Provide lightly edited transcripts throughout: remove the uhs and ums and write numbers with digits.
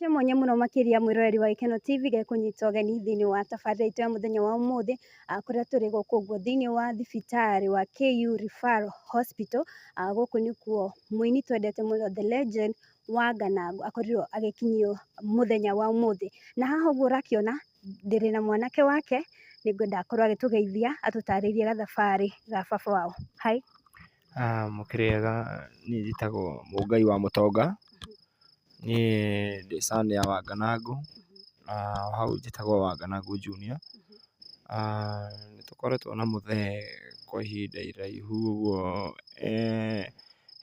Mwanya mũno makĩria mwĩroreri wa Gĩkeno TV gekũnyita ũgeni thĩinĩ wa tabarĩra itũ ya mũthenya wa ũmũthĩ, kũrĩa tũrĩ gũkũ ũguo thĩinĩ wa thibitarĩ wa KU Referral Hospital. Gũkũ nĩkuo mũini twendete mũno, the legend wa Nganangũ, akorirwo agĩkinyio mũthenya wa ũmũthĩ. Na haha ũguo ũrakĩona ndĩrĩ na mwanake wake, nĩngwenda akorwo agĩtũgeithia atũtarĩrie gathabarĩ ga baba wao. Hi. Mũkĩrĩega, niĩ njĩtagwo Mũngai wa Mũtonga, niĩ ndĩ son ya Wanganangũ, na hau njĩtagwo Wanganangũ Junior. Nĩ tũkoretwo na mũthee kwa ihinda iraihu ũguo, he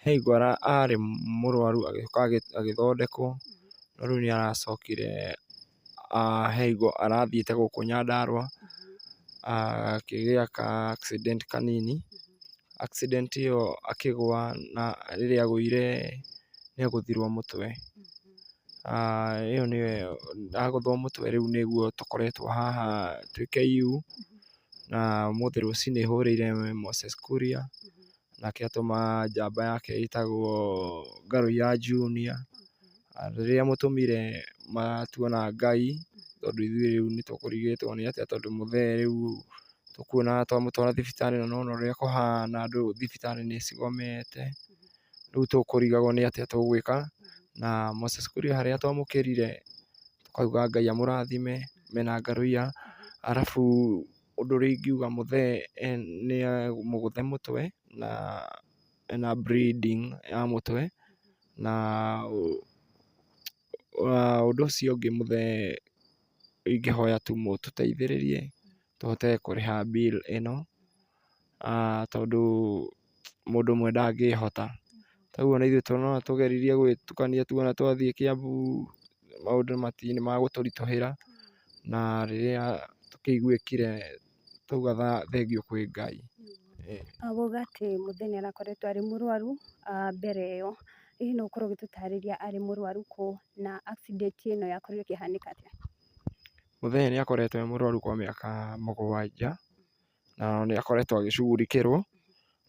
hingo arĩ mũrwaru agĩũka agĩthondekwo, no rĩu nĩ aracokire, he hingo arathiĩte gũkũ Nyandarũa, akĩgĩa ka accident kanini. Accident ĩyo akĩgũa, na rĩrĩa agũire nĩ agũthirwo mũtwe. Ĩyo nĩyo agũthwo mũtwe, rĩu nĩguo tũkoretwo haha twĩ KU, na ũmũthĩ rũcinĩ hũrĩire Moses Kuria, nake atũma njamba yake ĩtagwo Ngarũiya Junior. Rĩrĩa mũtũmire matuona Ngai, tondũ ithuĩ rĩu nĩ tũkũrigĩtwo nĩ atĩa, tondũ mũthee rĩu tũkuona twamũtwara thibitarĩ na nĩwona ũrĩa kũhana, andũ thibitarĩ nĩ cigomete, rĩu tũkũrigagwo nĩ atĩa tũgwĩka. Na Moses Kuria harĩa twamũkĩrire, tũkauga Ngai amũrathime mena Ngarũiya. Arabu ũndũ ũrĩa ingiuga, mũthee nĩ mũgũthe mũtwe na ena bleeding ya mũtwe. Na ũndũ ũcio ũngĩ, mũthee ingĩhoya tu mũtũteithĩrĩrie tũhote kũrĩha bill ĩno, tondũ mũndũ ũmwe ndangĩhota. Koguo ona ithuĩ no tũgeririe gwĩtukania, tuona twathiĩ Kiambu maũndũ nĩ magũtũritũhĩra, na rĩrĩa tũkĩiguĩkire twauga thengiũ kwĩ Ngai. Wauga atĩ mũthee nĩ arakoretwo arĩ mũrwaru mbere ĩyo, hihi no ũkorwo ũgĩtũtarĩria arĩ mũrwaru kũ na accident ĩno yakorirwo ĩkĩhanĩka atĩa? Mũthee nĩ akoretwo e mũrwaru kwa mĩaka 7, na nĩ akoretwo agĩcugurikĩrwo,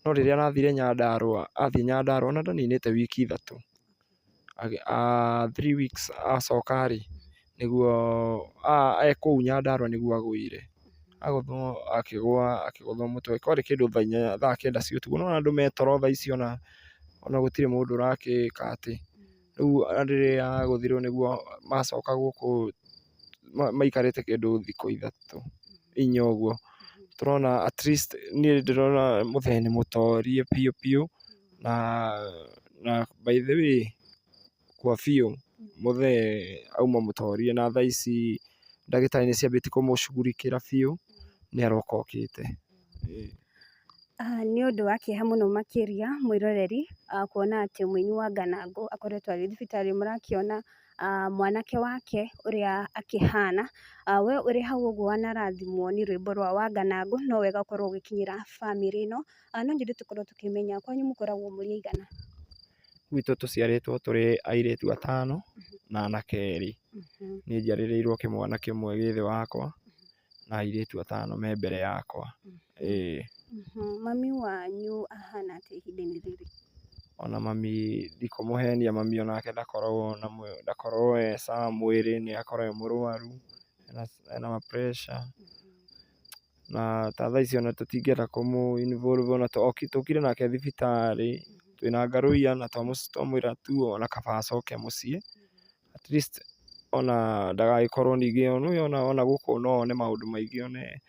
no rĩrĩa arathire Nyandarũa, athiĩ Nyandarũa ona ndaninĩte wiki 3, 3 weeks acoka rĩ, nĩguo e kũu Nyandarũa nĩguo agũire. Agũthwo akĩgũa, akĩgũthwo mũtwe, kwarĩ kĩndũ thaa 8, thaa 9 cia ũtukũ. Nĩwona andũ me toro thaa ici, ona gũtirĩ mũndũ ũrakĩka atĩ. Rĩu rĩrĩa agũthirwo nĩguo macoka gũkũ maikarĩte kĩndũ thikũ 3, 4 ũguo. Tũrona at least niĩ ndĩrona mũthee nĩ mũtorie biũ biũ, na by the way, kwa biũ mũthee auma mũtorie, na thaa ici ndagĩtarĩ nĩ ciambĩtie kũmũcugurikĩra biũ, nĩ aroka okĩte. Nĩ ũndũ wa kĩeha mũno makĩria mwĩroreri, kuona atĩ mũini wa Nganangũ akoretwo arĩ thibitarĩ. Mũrakĩona mwanake wake ũrĩa akĩhana. We ũrĩ hau ũguo wanarathimwo nĩ rwĩmbo rwa Wanganangũ, no wega ũkorwo ũgĩkinyĩra bamĩrĩ ĩno. No nyende tũkorwo tũkĩmenya kwanyu mũkoragwo mũrĩ aigana? Gwitũ tũciarĩtwo tũrĩ airĩtu atano na anake erĩ. Niĩ njiarĩrĩirwo kĩmwana kĩmwe gĩ thĩ wakwa na airĩtu atano me mbere yakwa, ĩĩ. Mami wanyu ahana atĩa ihinda-inĩ rĩrĩ? Ona mami ndikũmũhenia, mami onake ndakoragwo na ndakoragwo e sawa mwĩrĩ, nĩ akoragwo e mũrwaru, ena pressure, na ta thaa ici ona tũtingĩenda kũmũ involve, ona tũkire nake thibitarĩ twĩna Ngarũiya na twamwĩra tu ona kaba acoke mũciĩ, at least ona ndagagĩkorwo ningĩ nĩũĩ ona gũkũ no one maũndũ maingĩ, one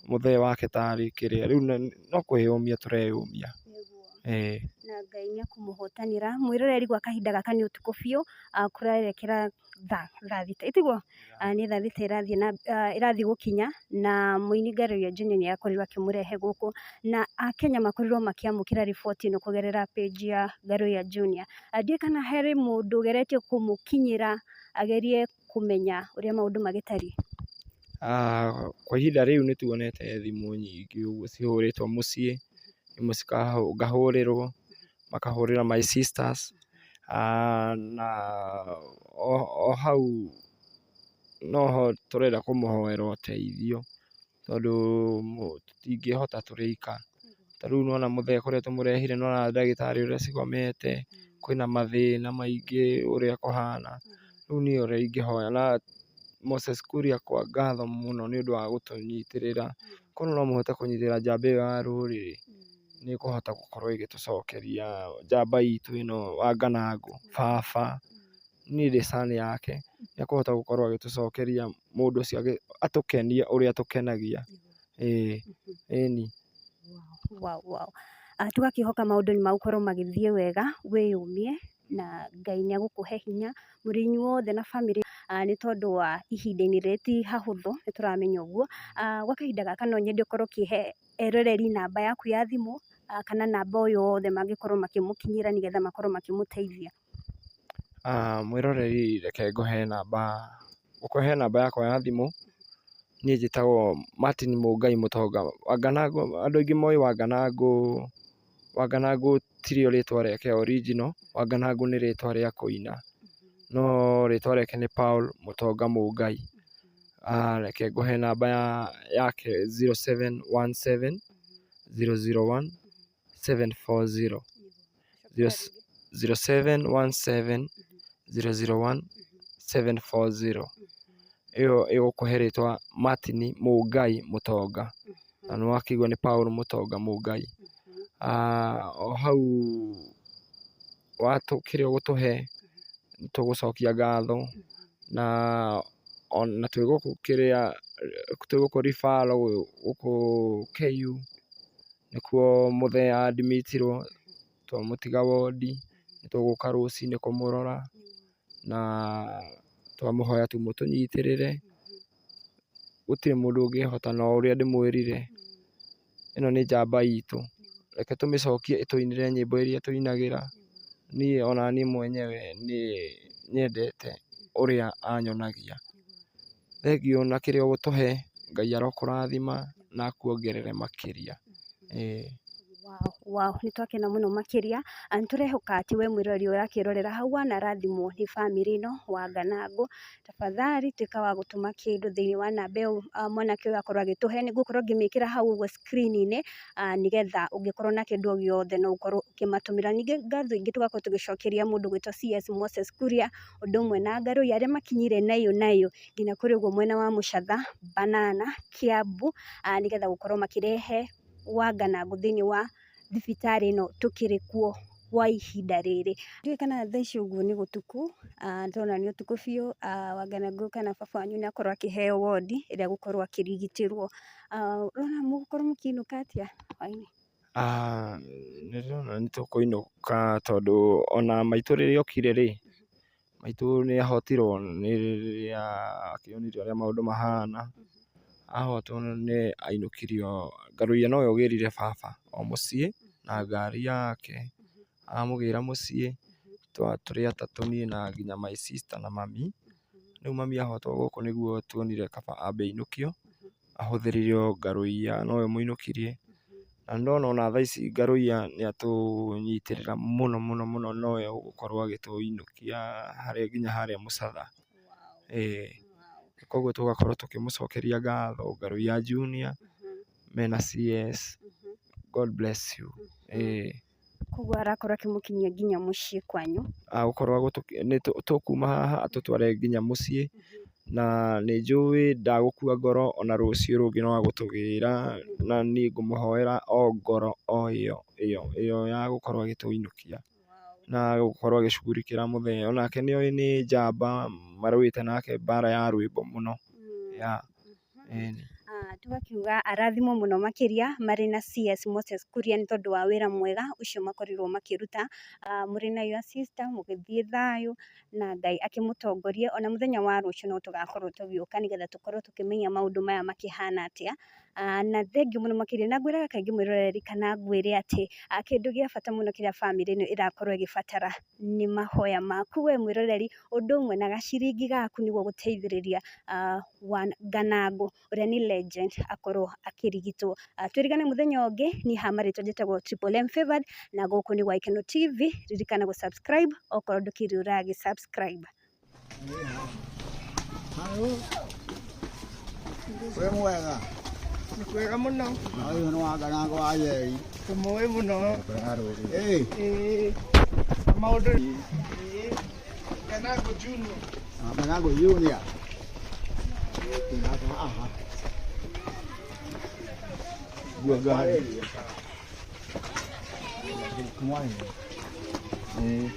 mũthee wake tarĩ kĩrĩa, rĩu no kwĩyũmia tũreyũmia. Ĩĩ. Na Ngai nĩ ekũmũhotanĩra. Mwĩroreri, gwa kahinda gaka nĩ ũtukũ biũ, kũrerekera thaa 6, ĩtiguo? Nĩ thaa 6 ĩrathiĩ na ĩrathiĩ gũkinya, na mũini Ngarũiya Junior nĩ akorirwo akĩmũrehe gũkũ, na akenya makorirwo makĩamũkĩra riboti ĩno kũgerera page ya Ngarũiya Junior. Ndiũĩ kana harĩ mũndũ ũgeretie kũmũkinyĩra agerie kũmenya ũrĩa maũndũ magĩtariĩ? Kwa ihinda rĩu nĩ tuonete thimũ nyingĩ ũguo cihũrĩtwo mũciĩ, imwe ngahũrĩrwo, makahũrĩra my sisters, na o hau noho tũrenda kũmũhoera ũteithio, tondũ tũtingĩhota tũrĩ aika. Ta rĩu nĩwona mũthee kũrĩa tũmũrehire, nĩwona ndagĩtarĩ ũrĩa cigomete, kwĩna mathĩna maingĩ ũrĩa kũhana. Rĩu niĩ ũrĩa ingĩhoya na Moses Kuria kwa ngatho mũno nĩ ũndũ wa gũtũnyitĩrĩra, korwo no mũhote kũnyitĩrĩra njamba ĩyo ya rũrĩrĩ, nĩ ĩkũhota gũkorwo ĩgĩtũcokeria njamba itũ ĩno Wanganangũ, baba, niĩ ndĩ son yake, nĩ ekũhota gũkorwo agĩtũcokeria mũndũ ũcio atũkenie ũrĩa atũkenagia, ĩĩ ĩni. Wow, wow. Tũgakĩhoka maũndũ nĩ magũkorwo magĩthiĩ wega, wĩyũmie na Ngai nĩ egũkũhe hinya mũrĩ inyuothe na bamĩrĩ, nĩ tondũ wa ihinda-inĩ rĩrĩ ti hahũthũ, nĩ tũramenya ũguo. Gwa kahinda gaka no nyende ũkorwo ũkĩhe eroreri namba yaku ya thimũ, kana namba o yothe mangĩkorwo makĩmũkinyĩra nĩgetha makorwo makĩmũteithia. Mwĩroreri reke ngũhe namba, ngũkũhe namba yakwa ya thimũ, niĩ njĩtagwo Martin Mũngai Mũtonga, Wanganangũ, andũ aingĩ moĩ Wanganangũ, Wanganangũ tirĩo rĩtwa rĩake original, Wanganangũ nĩ rĩtwa rĩa kũina, no rĩtwa rĩake nĩ Paul Mũtonga Mũngai. Reke ngũhe namba yake 0717 001 740, 0717 001 740. Ĩyo ĩgũkũhe rĩtwa Martin Mũngai Mũtonga, na nĩ wakĩigua nĩ Paul Mũtonga Mũngai. O hau kĩrĩa ũgũtũhe nĩ tũgũcokia ngatho, na ona twĩ gũkũ kĩrĩa, twĩ gũkũ referral gũkũ KU, nĩkuo mũthee admit irwo, twamũtiga wondi, nĩ tũgũka rũcinĩ kũmũrora, na twamũhoya tu mũtũnyitĩrĩre, gũtirĩ mũndũ ũngĩhota na ũrĩa ndĩmwĩrire, ĩno nĩ njamba itũ, reke tũmĩcokie ĩtũinĩre nyĩmbo iria ĩtũinagĩra, niĩ ona niĩ mwenyewe nĩ nyendete ũrĩa anyonagia. Thengiũ na kĩrĩa ũgũtũhe, Ngai arokũrathima na akuongerere makĩria, ĩĩ. Wow, wow, nĩ twakena mũno makĩria. Nĩ tũrehoka atĩ we mwĩroreri ũrakĩrorera hau wanarathimwo nĩ bamĩrĩ ĩno Wanganangũ, tafadhali tuĩka wa gũtũma kĩndũ thĩinĩ wa namba ĩyo mwanake ũyũ akorwo agĩtũhe, nĩ ngũkorwo ngĩmĩkĩra hau ũguo screen-inĩ, nĩgetha ũngĩkorwo na kĩndũ o gĩothe no ũkorwo ũkĩmatũmĩra. Ningĩ ngatho ingĩ tũgakorwo tũgĩcokeria mũndũ ũgwĩtwo CS Moses Kuria, ũndũ ũmwe na Ngarũi arĩa makinyire nayo nayo nginya kũrĩa ũguo mwena wa Mũcatha, Banana, Kiambu, nĩgetha gũkorwo makĩrehe Wanganangũ thĩinĩ wa thibitarĩ ĩno tũkĩrĩ kuo kwa ihinda rĩrĩ. Ndiũĩ kana thaa ici ũguo nĩ gũtukũ, ndĩrona nĩ ũtukũ biũ, Wanganangũ kana baba wanyu nĩ akorwo akĩheo wondi ĩrĩa egũkorwo akĩrigitĩrwo. Ũrona mũgũkorwo mũkĩinũka atĩa hwaĩ-inĩ? Nĩ ndĩrona nĩ tũkũinũka tondũ ona maitũ rĩrĩa okire rĩ, maitũ nĩ ahotirwo nĩ rĩrĩa akĩonire ũrĩa maũndũ mahana, ahotwo nĩ ainũkirio, Ngaruiya nowe ũgĩrire baba o mũciĩ na ngari yake, amũgĩra mũciĩ, tũrĩ atatũ niĩ na nginya my sister na mami, rĩu mami ahotwo gũkũ nĩguo tuonire kaba ambe ainũkio, ahũthĩrĩrio Ngaruiya nowe ũmũinũkirie, na nĩndona ona thaa ici Ngaruiya nĩ atũnyitĩrĩra mũno mũno mũno, nowe ũgũkorwo agĩtũinũkia harĩa nginya harĩa Mũcatha, ĩĩ. Koguo tũgakorwo tũkĩmũcokeria ngatho Ngaruiya Junior mena CS, God bless you, ĩĩ. Koguo arakorwo akĩmũkinyia nginya mũciĩ kwanyu? Agũkorwo nĩ tũkuma haha atũtware nginya mũciĩ, na nĩ njũĩ ndagũkua ngoro ona rũciũ rũngĩ no agũtũgĩra, na niĩ ngũmũhoera o ngoro o ĩyo ĩyo ĩyo ya gũkorwo agĩtũinũkia, na gũkorwo agĩcugurikĩra mũthee, onake nĩ oĩ nĩ njamba marũĩte nake mbara ya rwĩmbo mũno, yeah, ĩni. Tũgakiuga arathimwo mũno makĩria marĩ na CS Moses Kuria nĩ tondũ wa wĩra mwega ũcio makorirwo makĩruta, mũrĩ na your sister mũgĩthiĩ thayũ na Ngai akĩmũtongorie, ona mũthenya wa rũciũ no tũgakorwo tũgĩũka nĩgetha tũkorwo tũkĩmenya maũndũ maya makĩhana atĩa. Na thengiũ mũno makĩria, na ngwĩraga kaingĩ mwĩroreri kana ngwĩre atĩ kĩndũ gĩa bata mũno kĩrĩa bamĩrĩ ĩno ĩrakorwo ĩgĩbatara nĩ mahoya maku we mwĩroreri, ũndũ ũmwe na gaciringi gaku nĩguo gũteithĩrĩria Wanganangũ ũrĩa nĩ legend akorwo akĩrigitwo. Twĩrigane mũthenya ũngĩ, niĩ ha marĩtwa njĩtagwo Triple M Favored, na gũkũ nĩ gwa Ikeno TV, ririkana gũ subscribe okorwo ndũkĩrĩ ũragĩ subscribe. Wĩ mwega? Nĩ kwega mũno. Ũyũ nĩ Wanganangũ wa Njeri. Tũmũĩ mũno. Ĩĩ. Ĩĩ. Maũndũ. Ĩĩ. Wanganangũ Junior. Wanganango Junior. Aha. Gua gari. Eh.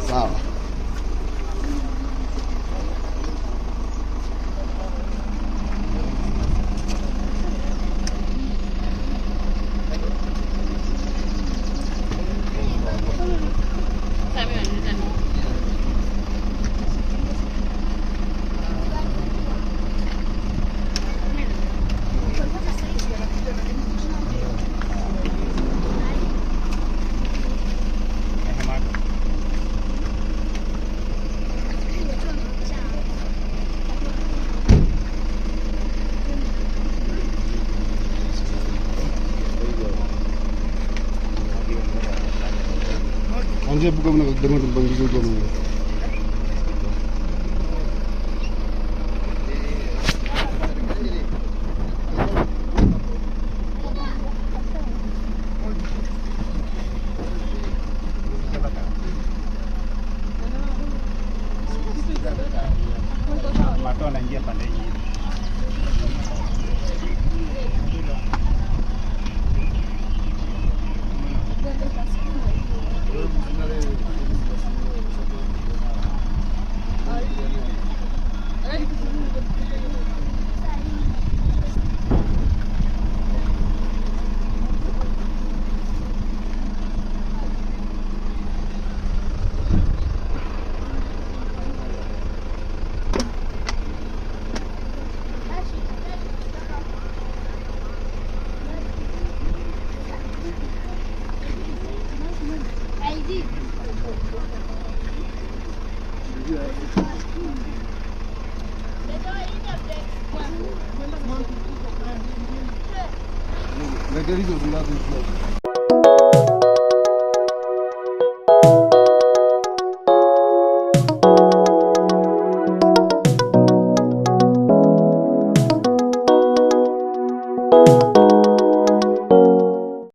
Sawa. Anca bu kadar demedim ben güzel olmuyor. Watu wanaingia pande hii. Ne deli gözünden düşüyor.